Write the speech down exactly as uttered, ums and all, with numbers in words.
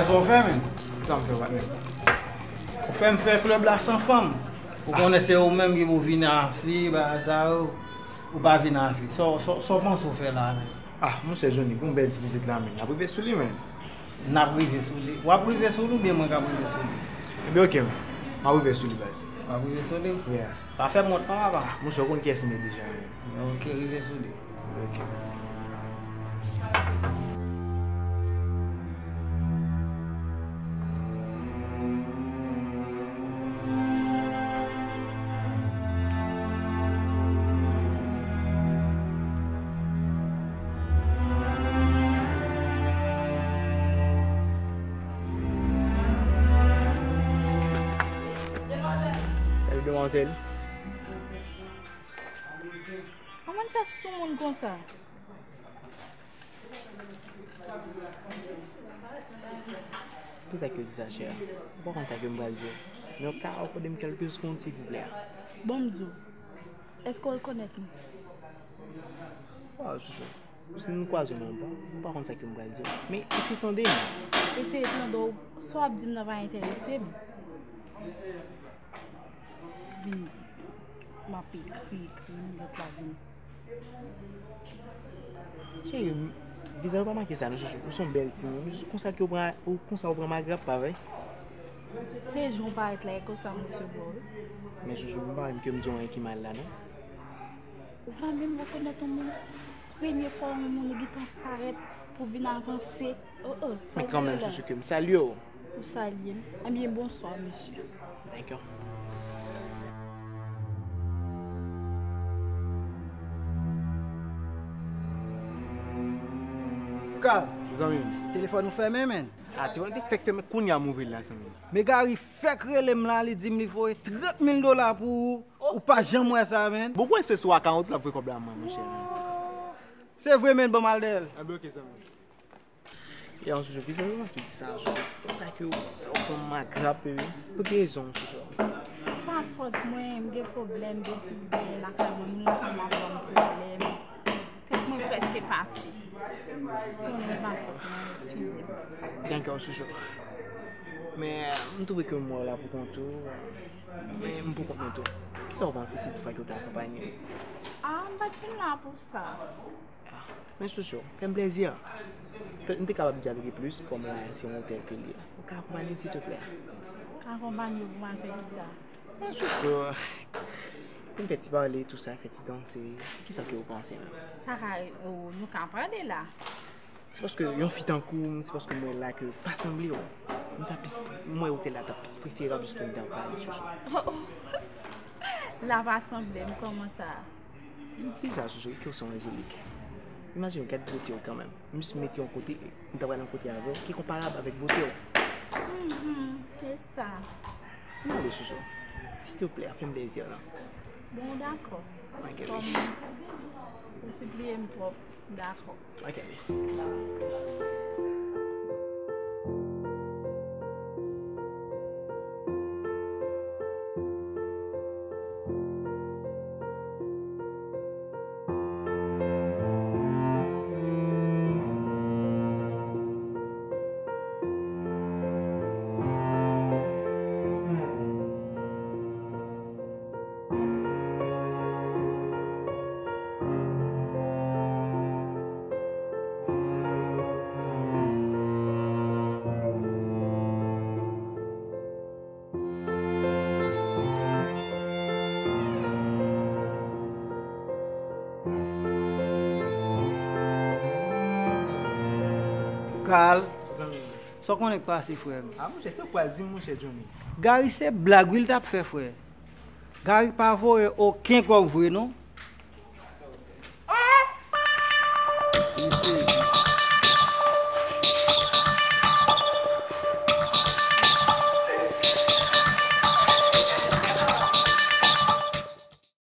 Sa w fè, menm? Sa m fè, patnè? Ou fè m fè klèb la san fanm. Ou konnen se ou menm ki pou vin a fi, bagay sa yo. Ou pa vin a fi. Sa w, sa w, sa w panse w fè la, menm? Ah, monchè Johnny, gon bèl ti pitit la, menm. N ap rive sou li, menm. N ap rive sou li. W ap rive sou li oubyen mwen k ap rive sou li? Ebyen, oke, menm. M ap rive sou li, baz. W ap rive sou li? Yeah. Pa fè m wont non, papa. Monchè, ou konn kiyès m ye deja, menm. Oke, rive sou li. Oke. Salut, demwazèl. Kòman l fè sou moun konsa? Poukisa ke w di sa, chè? Ou pa konn sa ke m pral di w. Men w ka akòde m kèlke segonn, silvouplè? Bon, m di w, èske w rekonèt mwen? Waw, chouchou. Si nou kwaze w nan ba, ou pa konn sa ke m pral di w. Men eseye tande m. Eseye tande w, sa w ap di m nan pa enterese m. Vin. M ap ekri, ekri, lòt la vin. Cheri, vizaj ou pa make sa non, chouchou. Ou se yon bèl timoun. Ou konsa ke ou pran, ou konsa ou pran magrap, pa vre? Se jan w parèt la, e konsa m resevwa w, wi. Men chouchou, m pa menm ke m di w anyen ki mal la, non. Ou pa menm rekonèt yon moun. Premye fwa yon moun ou gentan parèt pou vin avanse. Oh, oh, sa w di la. Men kanmenm, chouchou, ke m salye w. Ou salye m. Ebyen, bonswa, mesye. Thank you. Carl. Zanmi m. Telefòn ou fèmen, menm. Ah, telefòn te fèk fèmen, kounye a m ouvri l la, zanmi m. Men Gary fèk rele m la, li di m li voye trant mil dola pou ou. Ou pa janm wè sa, menm. Bon, kwen se sou akawont la voye kòb la mwen, monchè. Se vre, menm, ban m al dèyè l. Anben, oke, zanmi m. E an soso, vizaj ou manke di sa, an soso. Konsa ke ou, sa ou pran magrap, bebe. Pou ki rezon, an soso? Pa fòt mwen, m gen pwoblèm depi m genyen lakay mwen, moun lakay mwen ap ban m pwoblèm. Tèt mwen prèske pati. Konnen pa fòt mwen, eskize m. Thank you, an soso. Men, m twouve ke m wè w la pou kont ou. Men, m pou kont mwen tou. Kisa w panse si toutfwa ke w te akonpaye m? Ah, m pa t vin la pou sa. Ah, men chouchou, fè m plezi. Petèt m te kapab dyaloge plis, kòm la se yon otèl ke l ye. Ou ka akonpanye m, silteplè? Akonpanye w pou m al fè kisa? Men chouchou, pou m fè ti pale, tou sa, fè ti danse. Kisa ke ou panse la? Sa ka, oh, nou ka pale la. Se paske yon fi tankou m, se paske m wè la ke pa sanble w. M ta plis, m wè otèl la ta plis preferab jis pou m ta pale, chouchou. Oh, oh. La pa sanble m, kòman sa? Deja, chouchou, ke w se yon anjelik. Imajine w, gad bote w kanmenm. M jis mete yon kote, m ta pral yon kote avè w ki konparab avèk bote w. Mhm, se sa. Mande, chouchou. Silteplè, fè m plezi, non. Bon, dakò. Ok, kòm ou sipliye m twòp, dakò. Ok, wi. Carl. Zanmi m. Sa w konnen k pase, frè m? Ah, monchè, se ou k pral di m, monchè Johnny. Gary se blag, wi, l t ap fè, frè. Gary pa voye okenn kòb vre, non. Li sezi.